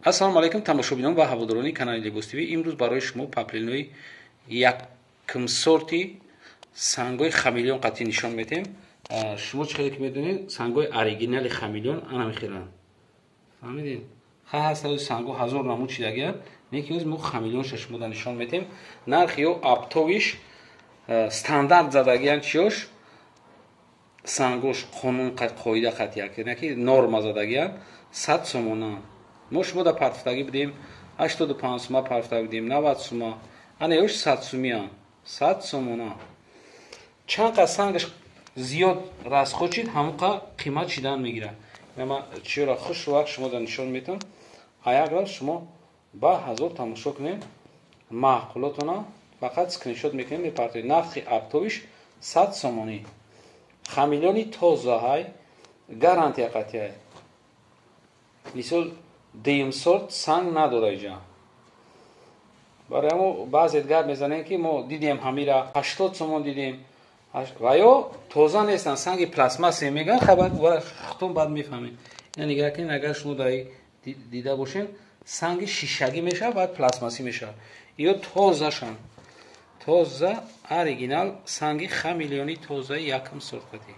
Ассалому алайкум тамошобинон ва ҳаводорони канали Либос ТВ. Имрӯз барои шумо паплинои якум сорти сангои хамелеон қатъӣ нишон медиҳем. Шумо чӣ хеле ки медонед, сангои оригинали хамелеон ана мехеланд. Фаҳмидед? Ха ҳаст санго ҳазор намуд чидагиянд, лекин имрӯз мо хамелеонша шумода нишон медиҳем. Нархи ё оптовиш стандарт задагиянд чиёш сангош қонун қоида қатъия, ки норма задагиянд 100 сомона. Мо шумо да партфтагӣ будем 85 сума партфтагӣ будем 90 сума. Ана ёш 100 сумия, 100 сомона. Чанд қа сангаш зиёд расход шид, ҳамон қа қимат шидан мегирад. Ма чиёра хушрӯак шумо да нишон метам. Аягра шумо ба 1000 тамошо кунем, маъқулотона фақат скриншот мекунем, мепартоед. Нархи оптовиш 100 сомонӣ. Хамелеони тозаҳай, гарантия қатъияй. Мисол дуюм сорт санг надора иҷа. Барои ҳамо баъзет гап мезанем, ки мо дидем ҳамира 80 сомон дидем, ва ё тоза нестанд, санги пластмассе мегӯянд. Хабар хутон баъд мефаҳмем. Ина нигаҳ кунед, агар шумо дар дида бошед, санги шишагӣ мешавад, баъд пластмассӣ мешавад. Ё тозашанд, тоза оригинал санги хамелеони тозаи якум сорт қатъӣ.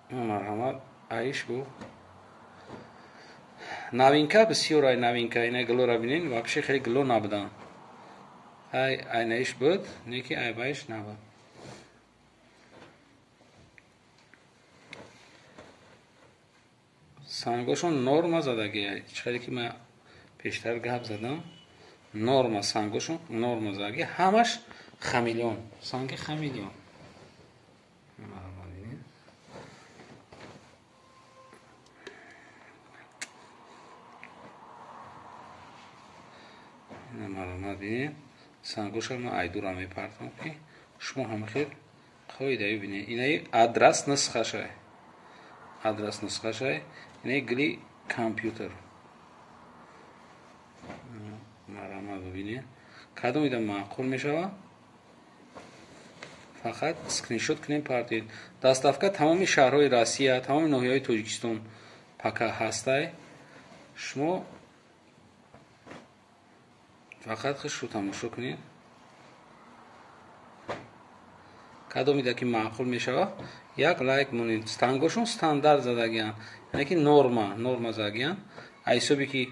Марҳамат, аиш бу новинка бисёр ай новинка. Ина гилора бинен, вообще хеле гило набудан. Ай айнаиш буд, неки ай баиш набуд. Сангошон норма задагӣ, чӣ ки ман пештар гап задам, норма сангошон норма задагӣ, ҳамаш хамелеон, санги хамелеон. Марҳамат бинед, сангоша ман айдура мепартам, ки шумо ҳам хел қоида бибинед. Инаи адрас нусхашай, адрас нусхашай, инаи гили компютер. Марҳамат бибинед, кадом ида маъқул мешавад, фақат скриншот кунем, партед. Доставка тамоми шаҳрҳои Россия, тамоми ноҳияҳои Тоҷикистон пака ҳастай. Шумо фақат хушрӯ тамошо кунед, кадом ида ки маъқул мешавад, як лайк монед. Сангошон стандарт задагиянд, яъне ки норма задагиянд. Аз ҳисоби ки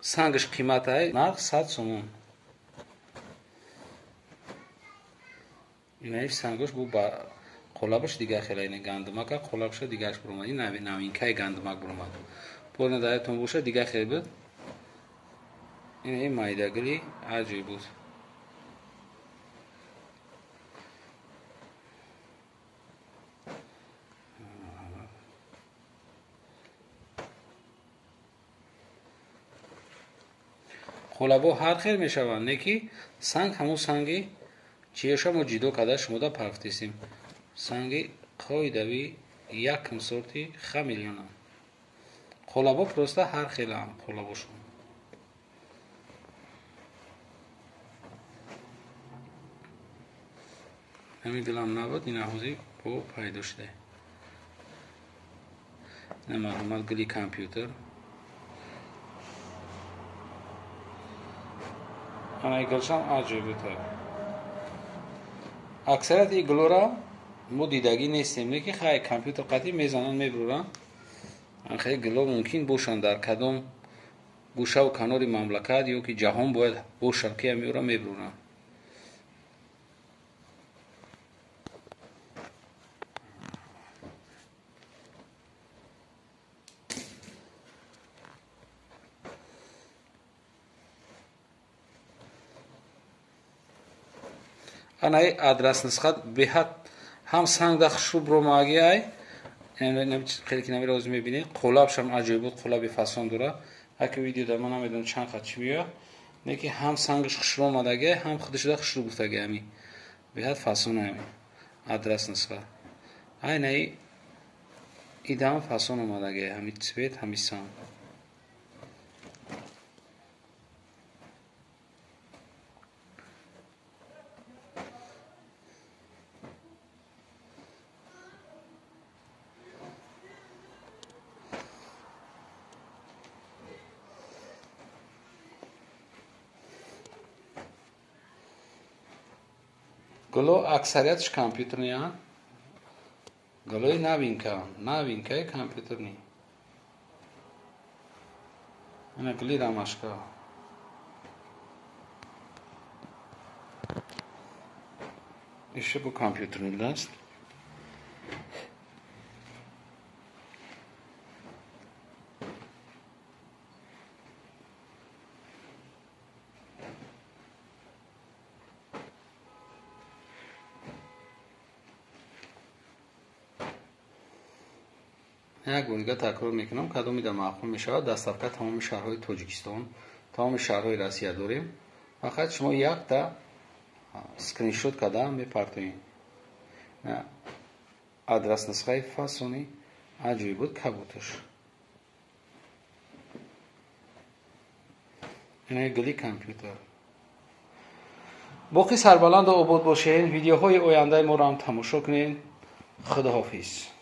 сангаш қиматай, нарх 100 сомон. Инаиш сангош бу ба қолабаш дигар хела, ина гандумака қолабаша дигараш буромад, ин новинкаи гандумак буромад. Порна даятон боша дигар хел буд. Ин майдагили аҷоиб буд. Қолабо ҳар хел мешаванд, не ки санг ҳамон санги чиёша мо ҷидо карда шумода парфтесем. Санги қоидавӣ якум сорти хамелеонам. Қолабо просто ҳар хелаам қолабошон. Ҳамин гилам набуд, ина ҳозир бо пайдо шуда. Ина марҳамат гили компютер. Ана гилшам аҷоиб буд. Аксарияти гилора мо дидагӣ нестем, не ки хай компютер қатъӣ мезананд, мебуранд. Хеле гило мумкин бошанд дар кадом гӯшаву канори мамлакат ё ки ҷаҳон бояд бошанд, ки ҳамиёра мебуранд. Анаи адрас нусхат беҳад ҳам сангда хушрӯ буромагӣ ай. Хеле ки намера ҳозир мебинед, қолабшам аҷоиб буд, қолаби фасон дора. Ҳаки видеода ман намедонам чанд қад чӣ меояд, не ки ҳам сангаш хушрӯ омадагӣ, ҳам худашда хушрӯ гуфтагӣ. Ҳами беҳад фасон ҳами адрас нусха. Айнаи идам фасон омадагӣ, ҳами цвет, ҳами санг. Гуло аксариятш компьютерныянд. Гулои новинка, новинкаи компьютерный. Ана гули ромашка. Иша бу компьютерный будаст. Як бор дига такрор мекунам, кадоми да маъқул мешавад, доставка тамоми шаҳрҳои Тоҷикистон, тамоми шаҳрҳои Россия дорем. Фақат шумо якта скриншот карда мепартоед. Адрас нусхаи фасони аҷоиб буд кабуташ. Ина гули компютер. Боқӣ сарбаланду обод бошед. Видеоҳои ояндаи моро ҳам тамошо кунед. Худоҳофиз.